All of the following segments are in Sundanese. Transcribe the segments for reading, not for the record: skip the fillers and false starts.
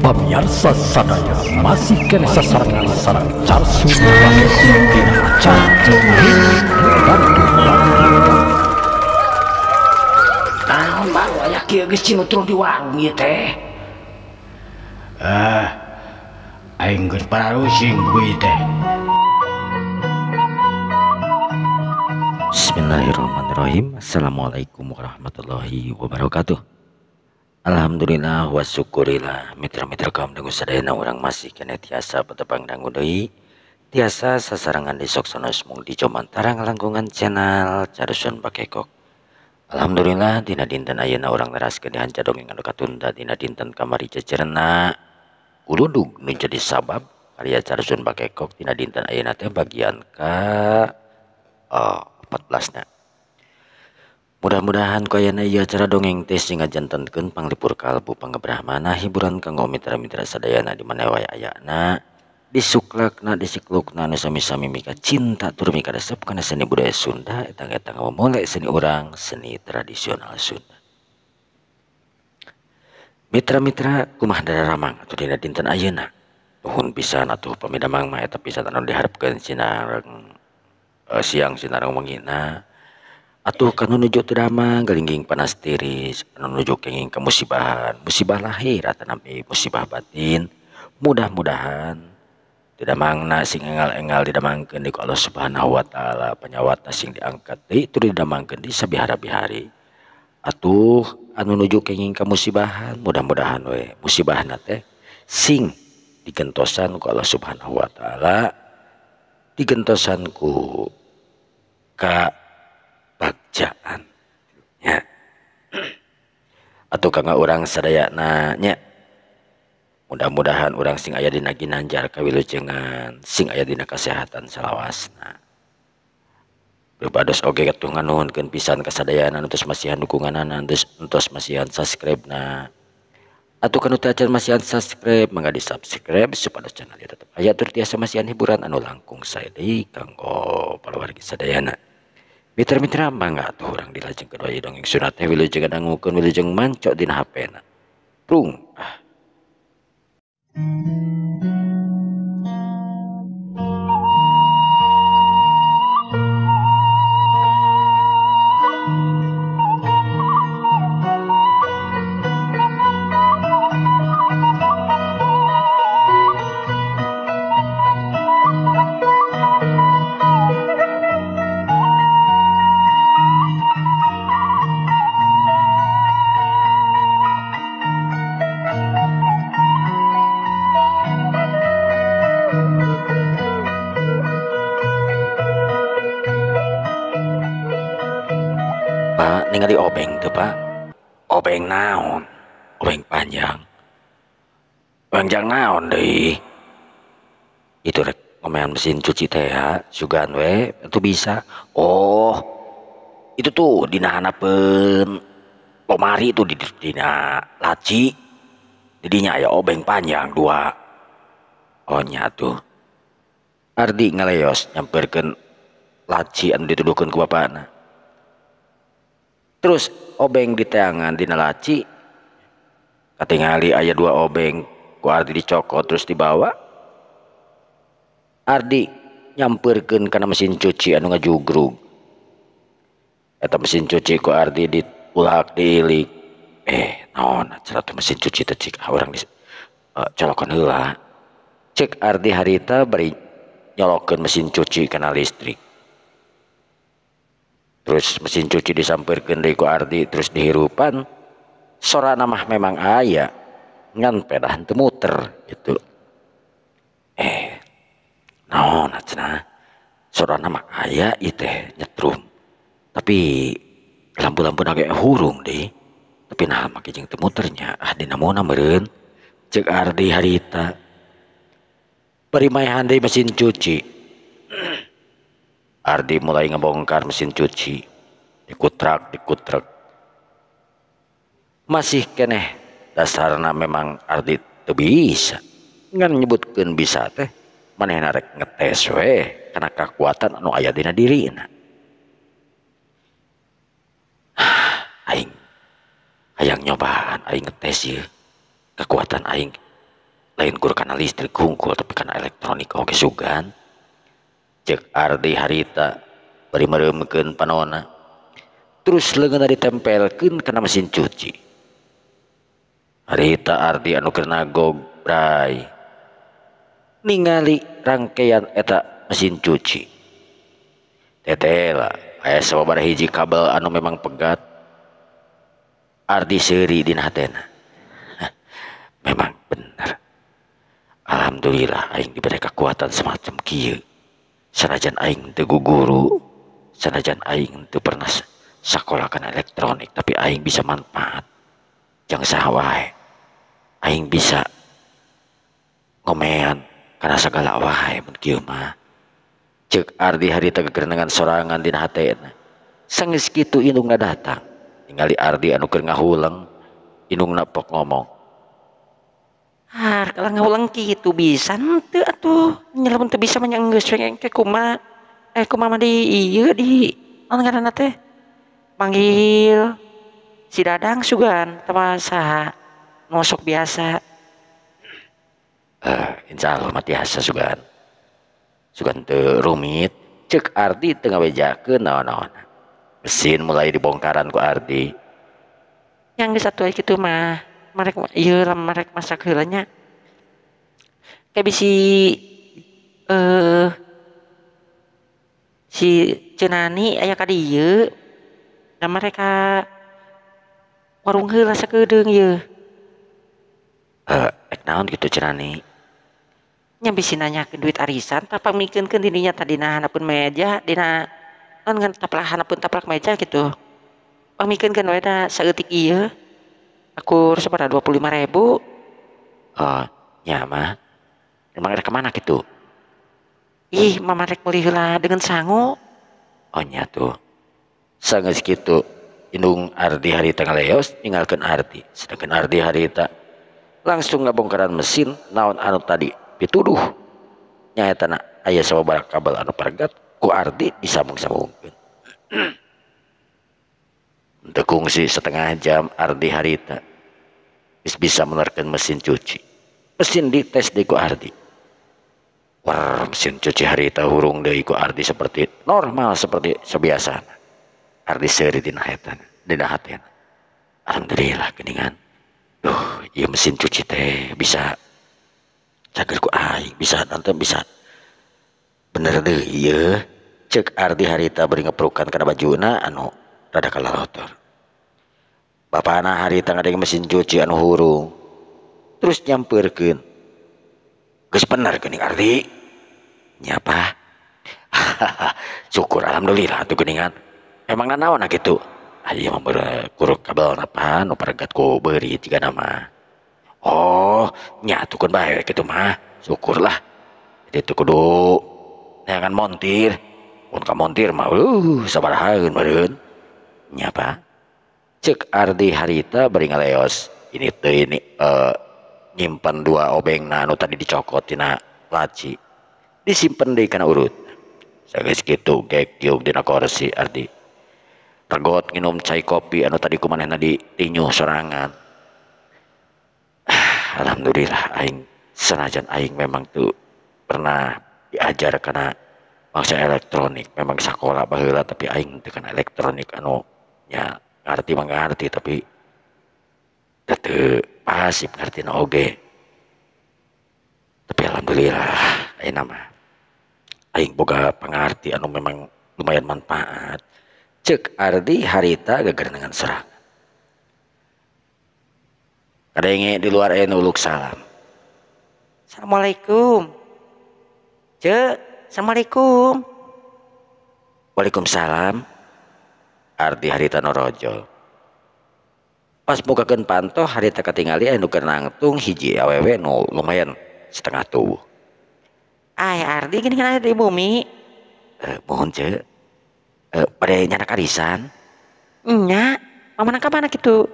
Pamiarsa sadaya masih keneh sasarengan sareng Carsun Bakekok dina acara Dongeng Bandung. Naon baru aya kieu geus cinutrung di warung ieu teh. Ah, aing geus pararusing ku ieu teh. Bismillahirrahmanirrahim. Assalamualaikum warahmatullahi wabarakatuh. Alhamdulillah wa syukurillah. Mitra-mitra kaum dangu sadayana urang masih keneh tiasa patepang dangu deui, tiasa sasarengan di soksonos mung di jomantara ngalangkungan channel Carsun Bakekok. Alhamdulillah dina dinten ayeuna urang neraskeun dihanca dongeng anu katunda dina dinten kamari jejerna kuludug nu jadi sabab karya Carsun Bakekok dina dinten ayeuna teh bagian ka 14 na. Mudah-mudahan ku ayana ieu acara dongeng teh sing ngajantenkeun panglipur kalbu pangabrahmana hiburan kanggo mitra-mitra sadayana di mana wae ayana, disuklakna disiklukna nu sami-sami mika cinta tur mika resep kana seni budaya Sunda eta-eta ngamumule seni urang seni tradisional Sunda. Mitra-mitra kumaha dararamang atuh dina dinten ayeuna. Nuhun pisan atuh pamidamang mah eta pisan anu diharepkeun sinareng siang sinareng wengina. Atuh kanu nuju teu damang galingging panas tiris, anu nuju kenging kemusibahan, musibah lahir atanapi musibah batin. Mudah-mudahan teu damangna sing engal-engal didamangkeun di ku Allah Subhanahu wa taala, panyawatna sing diangkat deui tur didamangkeun di sabihara-bihari. Atuh anu nuju kenging kemusibahan, mudah-mudahan we musibahna teh sing digentosan ku Allah Subhanahu wa taala, digentosan ku ka bagjaan nya. Atau kanggo urang sadayana nya, mudah-mudahan urang sing aya dina ginanjar kawilujengan, sing aya dina kasehatan salawasna. Pribados oge atuh nganuhunkeun pisan ka sadayana nu tos masihan dukunganana, entos masihan subscribe-na. Atuh kanu teu acan masihan subscribe mangga di-subscribe supados channel ieu tetep aya tur tiasa masihan hiburan anu langkung sae deui kanggo palawargi sadayana. Mitra-mitra mangga atuh urang dilajengkeun wae dongeng sunat teh wilujeng ngadangukeun wilujeng mancok dina HP-na. Prung ah. Pak, ningali obeng tuh Pak. Obeng naon? Obeng panjang. Panjang naon deui? Itu rek ngomean mesin cuci teh ya, sugan we itu bisa. Oh, itu tuh dina hanapeun lomari itu di dina laci. Didinya aya obeng panjang dua. Oh nya tuh. Ardi ngaleos nyamperkeun laci anu dituduhkeun ku bapana. Terus obeng diteangan dina laci, katingali aya dua obeng ku Ardi dicokot terus dibawa. Ardi nyamperkeun kana mesin cuci anu ngajugrug. Eta mesin cuci ku Ardi diulak diilik. Naon acara tuh mesin cuci teh cik urang di colokan heula. Cek Ardi harita bari nyolokeun mesin cuci kana listrik. Terus mesin cuci disamperkeun deui ku Ardi terus dihirupan, sorana mah memang aya ngan pedah teu muter gitu. Naon cenah sorana mah aya ieu teh nyetrum, tapi lampu-lampu ge hurung deui, tapi nah make jeung teu muternya, ah dina mona meureun ceuk Ardi harita. Bari maehan deui mesin cuci. Ardi mulai ngebongkar mesin cuci, dikutrak, dikutrak. Masih keneh dasarna memang Ardi teu bisa. Ngan nyebutkeun bisa teh manehna rek ngetes we kana kakuatan anu aya dina dirina. Aing hayang nyobaan aing ngetes ieu kekuatan aing. Lain kur kana listrik hungkul tapi kana elektronik oge sugan. Cek Ardi harita bari meureumkeun panona. Terus leungeunna ditempelkeun kana mesin cuci. Harita Ardi anu keur nagog bray. Ningali rangkaian eta mesin cuci. Tetela aya sababaraha hiji kabel anu memang pegat. Ardi seuri dina hatena. Memang bener. Alhamdulillah aing diberi kekuatan semacam kieu. Sanajan aing teu guru, sanajan aing teu pernah sakola kana elektronik, tapi aing bisa manfaat. Jang saha wae. Aing bisa ngomean kana sagala wae mun kieu mah. Ceuk Ardi harita gegerengan sorangan dina hatena. Sanggeus kitu indungna datang. Ningali Ardi anu keur ngahuleng, indungna pok ngomong. Har, kalau ngahuleng kitu bisa henteu atuh. Nya lamun teu bisa mah nya geus we engke kumaha. Kumaha mah di ieu di naon ngaranna teh? Panggil si Dadang sugan atawa saha nu sok biasa. Insyaallah mah tiasa sugan. Sugan teu rumit, ceuk Ardi teu ngabejakeun naon-naon. Mesin mulai dibongkaran ku Ardi. Yang geus atuh kitu mah. Marek ieu lamun marek masak heula nya. Kayak bisi si Cenani aya ka dieu. Da mereka warung heula sakedeung ieu. Ek naon kitu Cenani? Nya bisi nanyakeun duit arisan tah pamikeunkeun di dinya tadina handapeun meja dina naon ngan taplak handapeun taplak meja kitu. Pamikeunkeun we da saeutik ieu. Akur sabaraha 25.000. Oh, nya mah. Emang rek kemana kitu? Ih, mama rek meuli heula dengan sangu. Oh nya tuh. Sanggeus kitu indung Ardi harita ngaleos ninggalkeun Ardi. Sedangkan Ardi harita langsung ngabongkaran mesin naon anu tadi pituduh. Nyaeta na aya sababaraha kabel anu paregat ku Ardi disambung-sambungkeun. Teu kungsi setengah jam Ardi harita geus bisa menerkeun mesin cuci. Mesin dites deui ku Ardi. War, mesin cuci harita hurung deui ku Ardi seperti normal seperti sabiasana. Ardi seuri dina hatena, dina hatena. Alhamdulillah geuningan. Duh, ieu mesin cuci teh bisa cager ku aing, bisa nanti bisa bener deui ieu. Ceuk Ardi harita bari ngeprukan kana bajuna anu rada kalalotor. Bapana harita ngadenge mesin cuci anu hurung. Terus nyampeurkeun. Geus bener geuning Ardi. Nya apa? Syukur alhamdulillah atuh geuningan. Emang nanaon kitu? Aya mah kuruk kabel napa nu paregat ku beuri jigana mah. Oh, nya atuh keun bae kitu mah. Syukurlah. Jadi teu kudu neangan montir. Mun ka montir mah sabarahaeun meureun. Nya apa? Ceuk Ardi harita bari ngaleos. Ini teh ini nyimpen dua obengna anu tadi dicokot tina laci. Disimpen deui kana urut. Sageus kitu gek diuk dina kursi Ardi. Regot nginum cai kopi anu tadi ku manehna ditinyuh sorangan. Alhamdulillah aing sanajan aing memang tuh pernah diajar kana bangsa elektronik, memang sakola baheula tapi aing teu kana elektronik anu nya ngarti mah ngarti tapi teu pasif ngartina oge. Tapi alhamdulillah ayeuna mah aing boga pangarti anu memang lumayan manfaat. Ceuk Ardi harita gegerengan serangan. Kadenge di luar aya nu uluk salam. Assalamualaikum. Ceuk, assalamualaikum. Waalaikumsalam. Ardi harita norojol. Pas mukakeun panto harita katingali aya nu keur nangtung hiji awewe nu lumayan setengah tubuh. Ay Ardi gini kan aya di bumi. Mohon ceuk. Bade nyanak arisan. Nya, mamana ka mana kitu?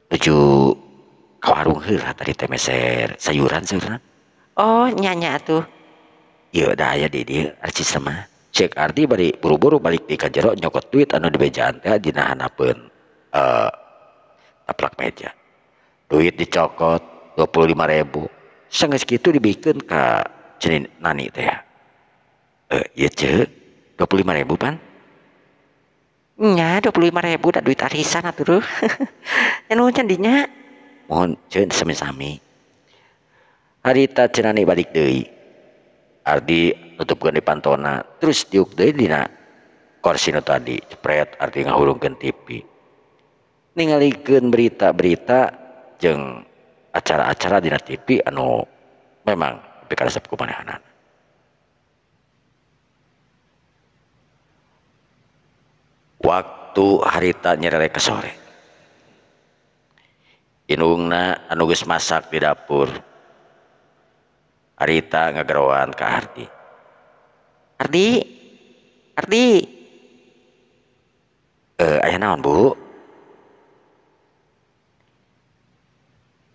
Nuju ka warung heula tadi teh meser sayuran saurna. Oh, nya nya atuh. Ieu da aya di dieu arcis mah. Ceuk Ardi bari buru-buru balik di ka jero nyokot duit anu dibejaan teh dina handapeun taplak meja. Duit dicokot 25.000 sanggeus kitu dibikeun ka Ceu Nani teh ya. Ieu Ceu 25.000 pan? Nya 25.000 da duit arisan atuh. Nya nuhun can dinya. Mohon Ceu sami-sami. Harita Ceu Nani balik deui. Ardi nutupkeun di pantona terus diuk deui dina kursi nu tadi cepret Ardi ngahurungkeun TV. Ningalikeun berita-berita jeung acara-acara dina TV anu memang pikaresep ku manehanana. Waktu harita nyerelek ke sore. Indungna anu geus masak di dapur. Harita ngageroan ka Ardi. Ardi, Ardi. Aya naon, Bu?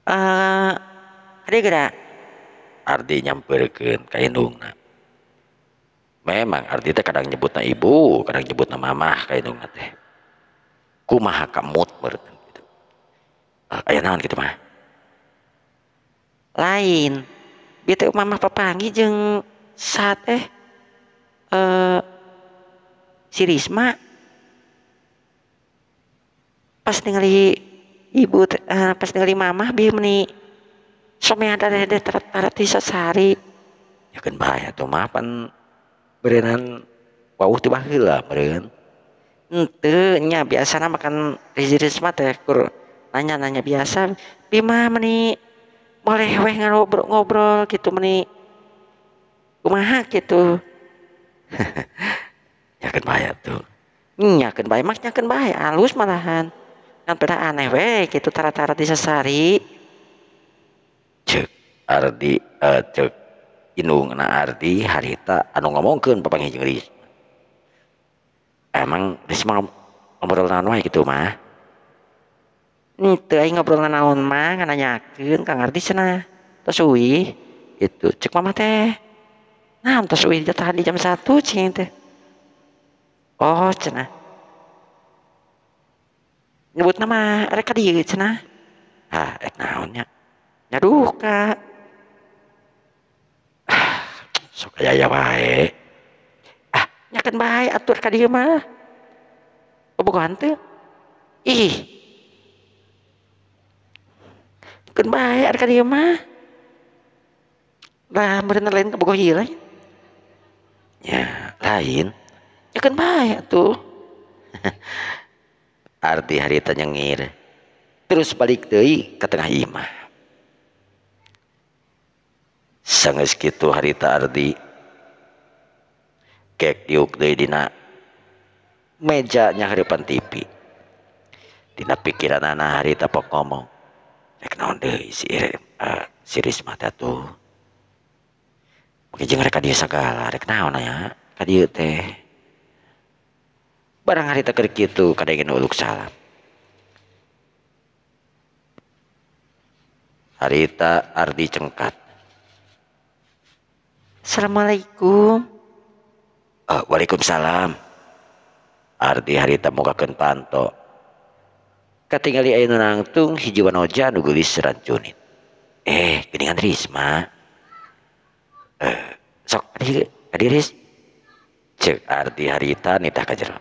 Ade geura. Ardi nyamperkeun ka indungna. Memang Ardi teh kadang nyebutna ibu, kadang nyebutna mamah ka indungna teh. Kumaha kamut meureun kitu. Aya naon kitu mah? Lain. Bieu teh mamah papanggih jeung saha teh si Risma. Pas ningali ibu pas ningali mamah bieu meuni somea dede tarat ti sasari. Ya keun bae atuh mah pan beureunan wawuh ti baheula meureun. Henteu nya biasana makan Risma teh kur nanya-nanya biasa. Bieu mah meuni boleh weh ngobrol-ngobrol gitu meuni kumaha gitu. Ya keun bae atuh. Nya keun bae mah nya keun bae alus malahan. Kan pada aneh weh gitu tara-tara di sasari. Cek Ardi cek indungna Ardi harita anu ngomongkeun papanggih jeung Risma. Emang Risma ngobrol naon wae kitu mah? Henteu aing ngobrol naon mah ngananyakeun Kang Ardi cenah. Tos uih gitu cek mamah teh. Nah, tos uih tadi jam 1 cing teh. Oh cenah. Nyebut nama rek ka dieu cenah. Hah, ek naon nya? Nyaduka. Sok aya wae. Ah, nyakeun bae atur ka dieu mah. Bobogohan teu? Ih. Keun bae ar ka dieu mah. Lah meureun lain kabogoh ieu lain. Ya, lain. Nyakeun bae atuh. Ardi harita nyengir. Terus balik deui ka tengah imah. Sanggeus kitu harita Ardi kek diuk deui dina meja nyaharipan TV. Dina pikiranana harita pok ngomong. Rek naon deui si Risma teh atuh. Make jeung rek ka dieu sagala, rek naon aya ka dieu teh. Barang harita keur kitu kadengena uluk salam. Harita Ardi cengkat. Assalamualaikum. Waalaikumsalam. Ardi harita mukakeun panto. Katingali aya nu nangtung hiji wanoja nu geulis rancunit. Geuningan Risma. Sok ka dieu Ris. Ceuk Ardi harita nitah ka jero.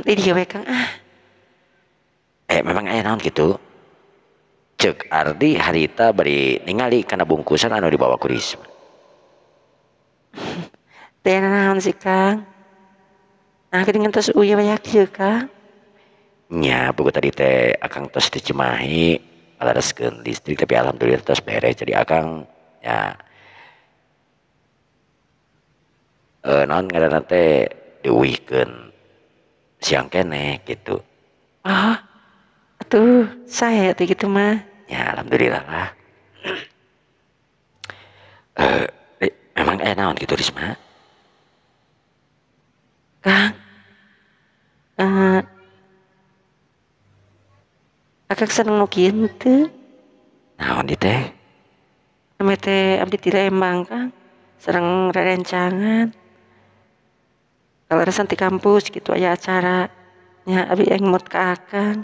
Di dieu we Kang ah. Memang aya naon kitu? Ceuk Ardi harita bari ningali kana bungkusan anu dibawa ku Risma. Teu naon sih Kang. Nah geuningan tos uya we kieu Kang. Nya buku tadi teh akang tos di Cimahi ngalereskeun listrik tapi alhamdulillah tos beres jadi akang ya naon ngaranna teh diuihkeun siang keneh gitu. Ah, atuh sae atuh kitu mah. Ya alhamdulillah lah. Memang naon gitu Risma? Kang, akang seneng nu kieu teu? Naon di teh? Ame teh abdi ti Lembang Kang, sareng rerencangan. Kaleresan ti kampus gitu aya acara nya abi emut ka akang.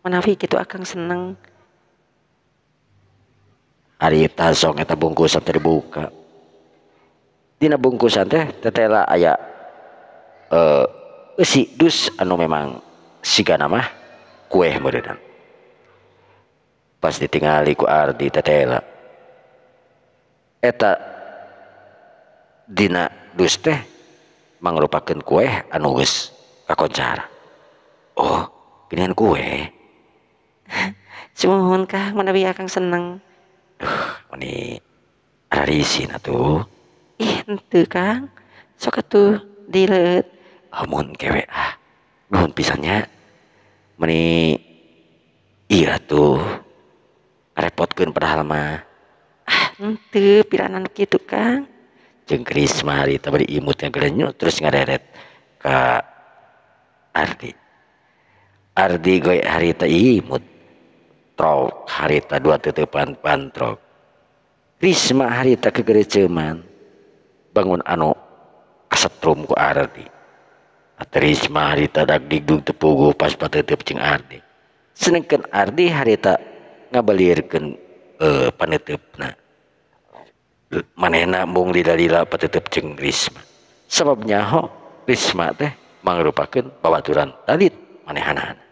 Manawi kitu akang seneng. Harita song eta bungkusan teh dibuka. Dina bungkusan teh tetela aya eusi dus anu memang sigana mah kueh meureunana. Pas ditingali ku Ardi tetela eta dina dus teh mangrupakeun kueh anu geus kakoncara. Oh, geuningan kue. Sumuhun Kang, manawi akang seneng. Duh, meni ararisin atuh. Ih, henteu Kang. Sok atuh dileut. Amun kewe ah. Nuhun pisan nya. Meni iya tuh. Repotkeun padahal mah. Ah, henteu piranan kitu Kang. Jeung Risma harita bari imut ngagelenyu terus ngareret ka Ardi. Ardi goy harita imut. Trok harita dua tetepan pantrok. Risma harita kegereceman bangun anu kasetrum ku Ardi. Risma harita dag digdug tepuguh pas patetep jeung Ardi. Sedengkeun Ardi harita ngabalirkeun paneteupna. Manehna mung lila-lila patetep jeung Risma. Sabab nyaho Risma teh mangrupakeun babaturan talit manehanana.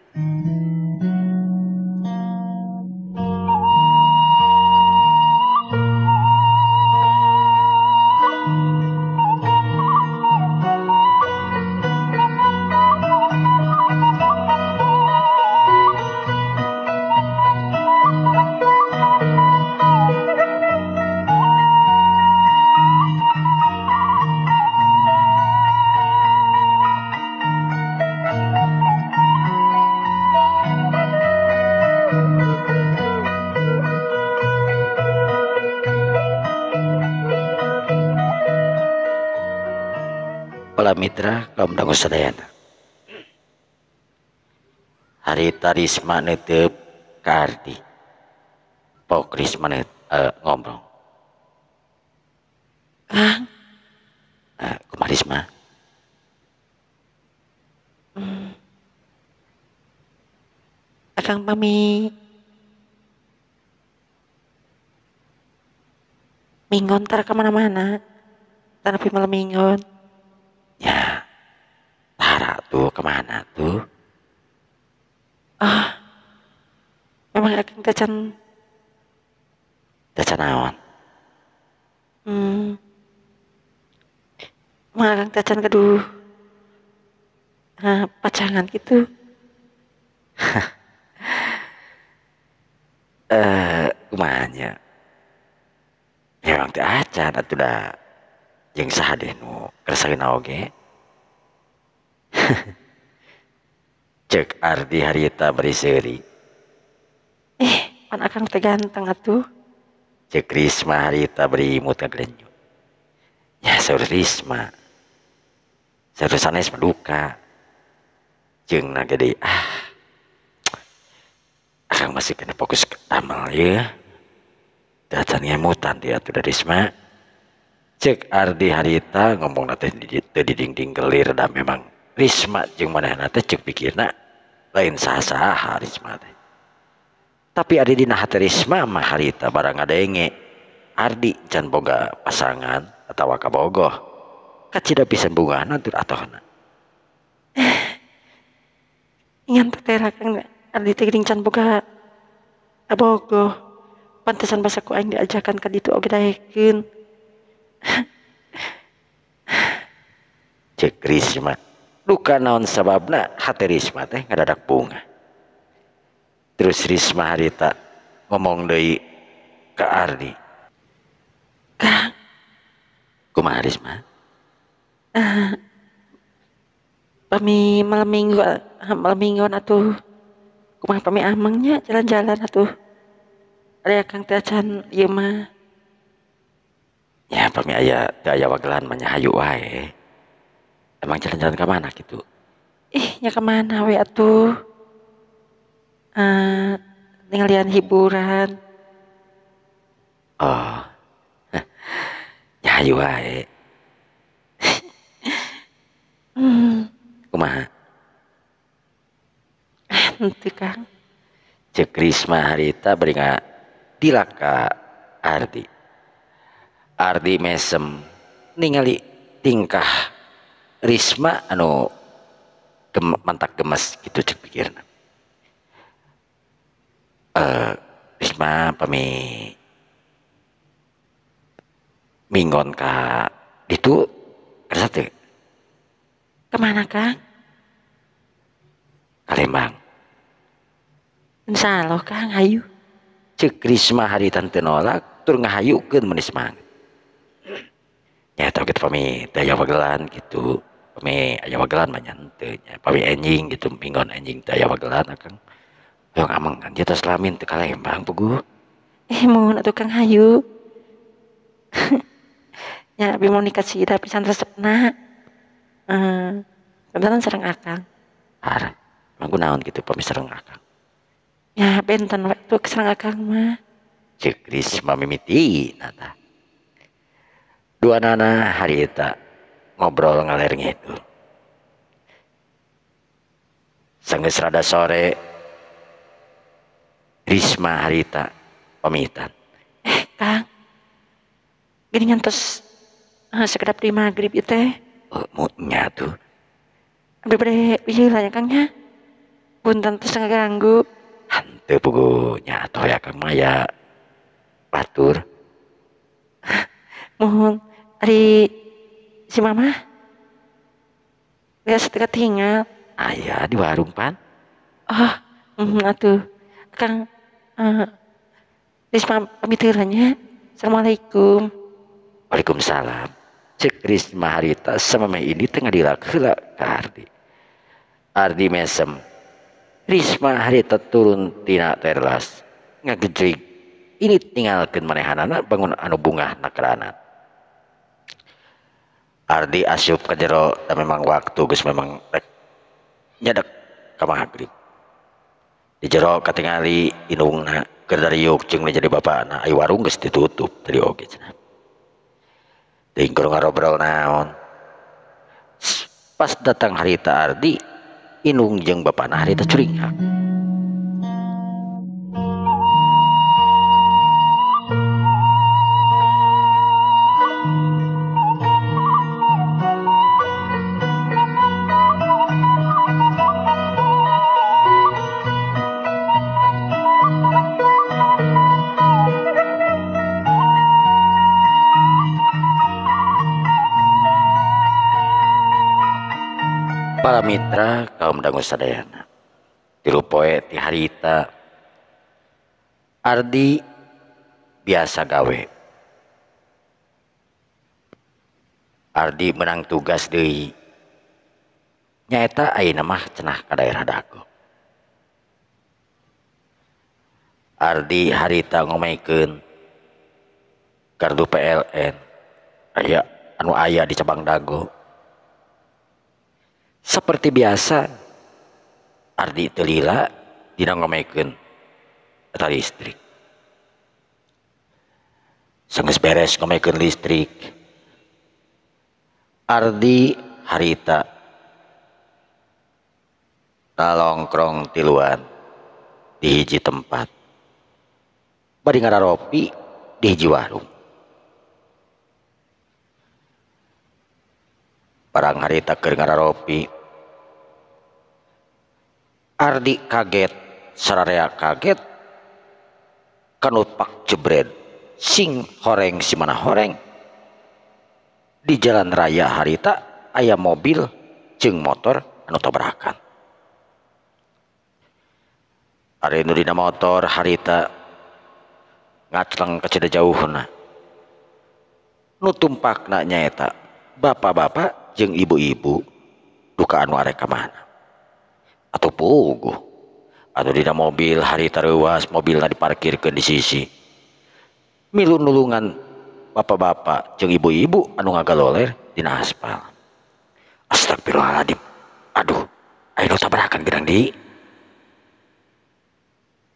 Para mitra kaum dangu sadayana. Harita Risma netep ka Ardi. Pok Risma ngomong. Kang. Kumaha Risma? Akang pami minggon tar kemana-mana. Tapi malam minggon. Ya, Tara tuh kemana tuh? Ah, memang akang tacan. Tacan naon? Emang akang tacan keduh pacangan gitu. Kumanya? Memang teu acan atuh da. Jeung saha deh nu keresakeun oge. Cek Ardi harita bari seuri. Pan akang teh ganteng atuh. Cek Risma harita bari imut ngaglenyu. Ya saur Risma. Saur sanes mah duka. Jeung na gede ah. Akang masih kena fokus ke damel ye. Teu acan ngemutan dia atuh da Risma. Cek Ardi harita ngomong teh teu didingding gelir da memang Risma jeung manehna teh cek pikirna lain saha-saha Risma teh. Tapi ari dina hate Risma mah harita barang ngadenge Ardi can boga pasangan atawa kabogoh. Kacida pisan bungahna tur atohna. Ingan teh Kang Ardi teh geuning can boga kabogoh. Pantesan basa ku aing diajakan ka ditu oge daekeun. Cek Risma duka naon sababna hate Risma teh ngadadak bunga. Terus Risma harita ngomong deui ka Ardi. Kang, kumaha Risma? Pami malam minggu malam mingguan atuh kumaha pami amangnya jalan-jalan atuh. Ari akang teh acan ieu mah. Ya pami aya teu aya wagelan mah nya hayu wae. Emang jalan-jalan ka mana gitu? Ih, nya ka mana we atuh? Ningalian hiburan. Oh. Nya hayu wae. Kumaha? Henteu Kang. Cek Risma harita bari ngadilak ka Ardi. Ardi mesem ningali tingkah Risma anu mantak gemes gitu cek pikirna. Risma pami minggon ka ditu kersa teu? Kemana Kang? Ka Lembang. Insyaallah Kang, hayu. Cek Risma harita teu nolak tur ngahayukeun meuni semangat. Nya eta kitu pami teu aya wagelan gitu. Pami aya wagelan mah nya henteu nya. Pami enjing gitu minggon enjing teu aya wagelan akang. Hoyong ameng kan tos lamin teu ka Lembang puguh. Mun atuh Kang hayu. Nya abi mau nikah sih tapi pisan resepna. Kebetulan sareng akang. Har, emang kunaon gitu pami sareng akang. Ya benten we tuh sareng akang mah. Cek Risma mimiti nata. Dua nana harita ngobrol ngaler ngidul. Sanggeus rada sore Risma harita pamitan. Kang. Geuningan tos sekedap di maghrib ieu teh. Nya tuh. Abdi bade ieu lah ya Kang nya. Punten tos ngaganggu. Henteu puguh nya atuh ya Kang mah ya batur. Muhun ari si mama geus teu katinggal. Aya di warung pan. Oh, atuh. Kang Risma pamit heula nya. Assalamualaikum. Waalaikumsalam. Cek Risma harita samemeh ini teu ngadilak heula ka Ardi. Ardi mesem. Risma harita turun tina teras ngagejrig. Ini tinggalkeun manehanana bangun anu bungah nakranat. Ardi asup ka jero da memang waktu geus memang rek nyedek ka magrib. Di jero katingali indungna keur dariuk jeung jadi bapana ai warung geus ditutup tadi oge cenah. Teuing keur ngarobrol naon. Pas datang harita Ardi, indung jeung bapana harita curinghak. Para mitra kaum dangu sadayana tilu poe ti harita Ardi biasa gawe. Ardi menang tugas deui nyaeta ayeuna mah cenah ka daerah Dago. Ardi harita ngomekeun gardu PLN aya anu aya di cabang Dago. Seperti biasa Ardi teu lila dina ngomekeun eta listrik. Sanggeus beres ngomekeun listrik, Ardi harita nalongkrong tiluan di hiji tempat bari ngararopi di hiji warung. Barang harita keur ngararopi, Ardi kaget, sararea kaget, kanupak jebred, sing horeng si mana horeng. Di jalan raya harita aya mobil jeung motor anu tabrakan. Ari nu dina motor harita ngacleng ka ceda jauhna. Nu tumpakna nyaeta bapak-bapak jeung ibu-ibu duka anu arek ka mana. Atuh puguh. Atuh dina mobil harita reuas, mobilna diparkirkeun di sisi. Milu nulungan bapak-bapak jeung ibu-ibu anu ngagaloler dina aspal. Astagfirullahaladzim. Aduh, aya nu tabrakan geurang deui.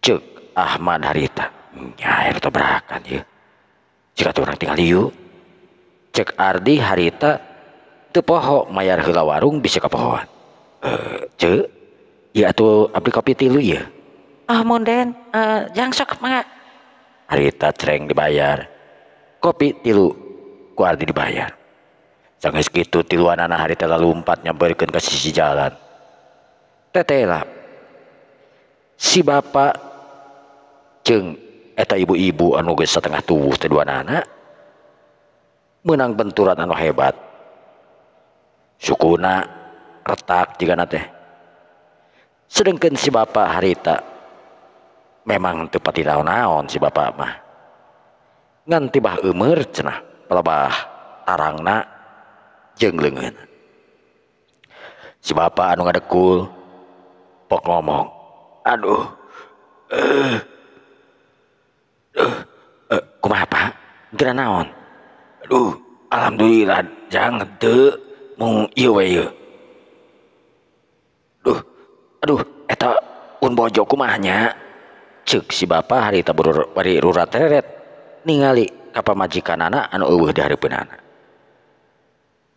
Ceuk Ahmad harita. Nya aya nu tabrakan ieu. Jika tuh urang tinggal ieu. Ceuk Ardi harita teu poho mayar heula warung bisa kapohoan. Ceuk, ieu atuh abdi kopi tilu ieu. Ah munden jang sok mangga. Harita cereng dibayar. Kopi tilu ku Ardi dibayar. Sanggeus kitu tiluanana harita lalumpat nyamperkeun ka sisi jalan. Tetela si bapak jeung eta ibu-ibu anu geus satengah tubuh teh duanana meunang benturan anu hebat. Sukuna retak jigana teh. Sedengkeun si bapak harita memang teu pati naon-naon si bapak mah. Ngan tibah eumeur cenah pelebah tarangna jeung leungeun. Si bapak anu ngadekul pok ngomong, aduh, kumaha Pak? Teu naon? Aduh, alhamdulillah jangan teu mung ieu we ieu. Duh, aduh, eta un bojo kumaha nya? Ceuk si bapak harita bari rurat reret ningali ka pamajikanana anu eueuh di hareupeunana.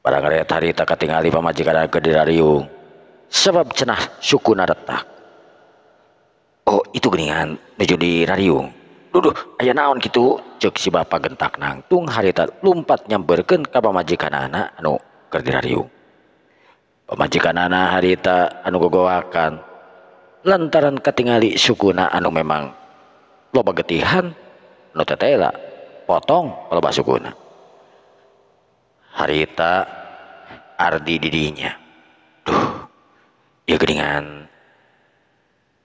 Barang reret harita katingali pamajikanana keur dirariung. Sebab cenah sukuna retak. Oh, itu geuningan nuju dirariung. Duh, aya naon kitu? Ceuk si bapak gentak nangtung harita lumpat nyamperkeun ka pamajikanana anu keur dirariung. Pamajikanana harita anu gogowakan lantaran katingali sukuna anu memang loba getihan nu tetela potong loba sukuna. Harita Ardi didinya. Duh, ieu geuningan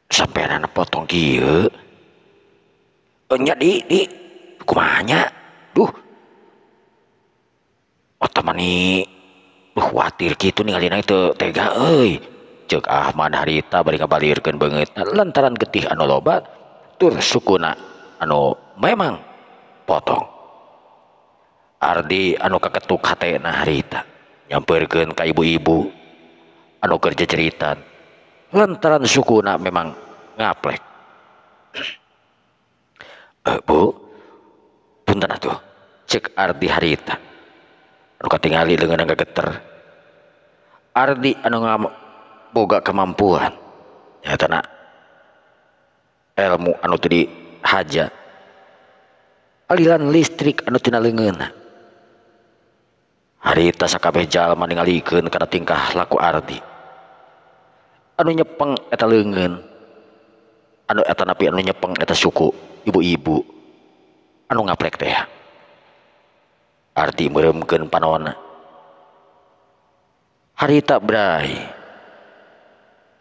sampeanana potong kieu. Nya di kumaha nya? Duh. Otak mani duh khawatir kitu ningalina teu tega euy. Ceuk Ahmad harita bari ngabalirkeun beungeutna lantaran getih anu loba tur sukuna anu memang potong. Ardi anu kaketuk hatena harita nyamperkeun ka ibu-ibu anu keur ceceritan lantaran sukuna memang ngaplek. Bu, punten atuh, cek Ardi harita anu katingali leungeunna gegeter. Ardi anu boga kemampuan nyatana ilmu anu teu dihaja aliran listrik anu tina leungeunna. Harita sakabeh jalma ningalikeun kana tingkah laku Ardi anu nyepeng eta leungeun anu eta napi anu nyepeng eta suku ibu-ibu anu ngaplek teh. Ardi meureumkeun panonna. Harita bray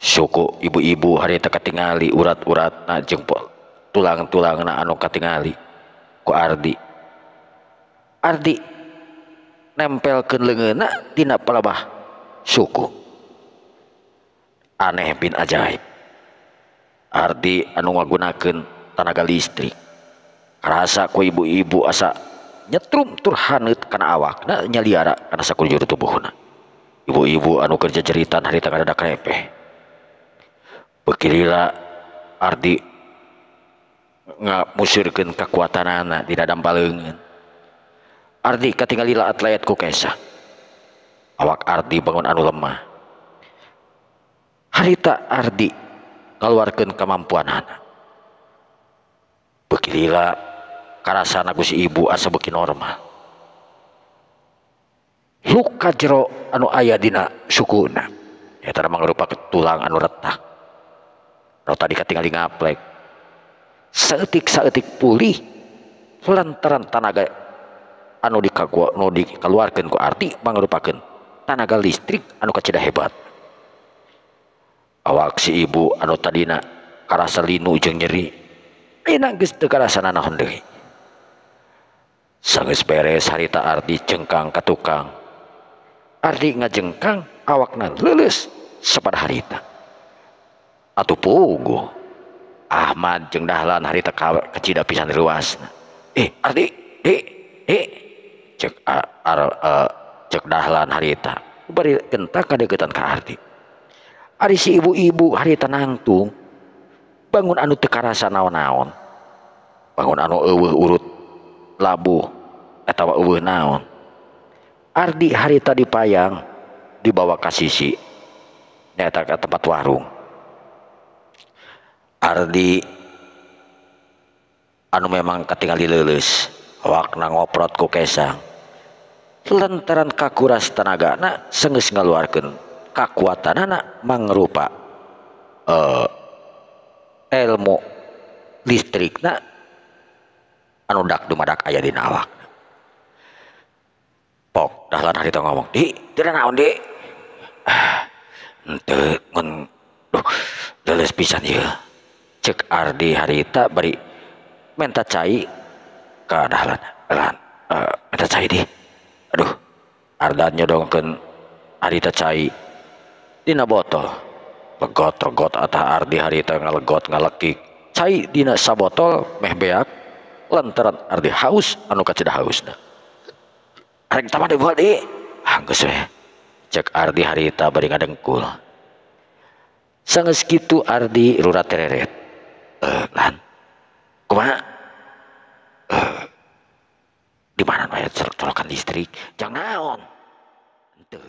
suku ibu-ibu harita katingali urat-uratna jeung tulang-tulangna anu katingali ku Ardi. Ardi nempelkeun leungeunna dina palebah suku. Aneh bin ajaib. Ardi anu ngagunakeun tanaga listrik karasa ku ibu-ibu asa nyetrum tur haneut kana awakna nyaliara kana sakujur tubuhna. Ibu-ibu anu keur jejeritan harita kadadak repeh. Bekirila Ardi ngamusirkeun kakuatanana dina dampa leungeun. Ardi katingali laat-layat ku kesah. Awak Ardi bangun anu lemah. Harita Ardi ngaluarkeun kamampuanana. Bekirila karasana ku si ibu asa beuki normal. Luka jero anu aya dina sukuna eta mangrupa tulang anu retak. Nu tadi katingali ngaplek. Saeutik-saeutik pulih lantaran tanaga anu dikaluarkeun ku Ardi mangrupakeun tanaga listrik anu kacida hebat. Awak si ibu anu tadina karasa linu jeung nyeri ayeuna geus teu karasa nanaon deui. Sanggeus beres harita Ardi cengkang ka tukang. Ardi ngajengkang awakna leuleus sapada harita. Atuh puguh Ahmad jeung Dahlan harita kacida pisan reuasna. Ardi, di, cek cek Dahlan harita bari gentak kadeukeutan ka Ardi. Ari si ibu-ibu harita nangtung bangun anu teu karasa naon-naon. Bangun anu eueuh urut labuh atawa eueuh naon. Ardi harita dipayang dibawa ka sisi nyaeta ka tempat warung. Ardi anu memang katingali leuleus awakna ngoprot ku kesang lantaran kakuras tanagana senggeus ngaluarkeun kakuatanana mangrupa ilmu listrikna anu dak dumadak aya dina awakna. Pok Dahlan harita ngomong, "Di, teu naon, Di?" Henteu mun duh leuleus pisan ieu. Cek Ardi harita bari menta cai ka Dahlan. "Lan, menta cai di." Aduh, Ardan nyodongkeun harita cai dina botol. Legot-legot atah Ardi harita ngalegot ngalekik cai dina sabotol meh beak lantaran Ardi haus anu kacida hausna. "Arek tama deui buat di." "Ah, geus we." Cek Ardi harita bari ngadengkul. Sanggeus kitu Ardi rurat tereret. "Lan, kumaha? Di mana aya colokan listrik? Jang naon?" "Henteu."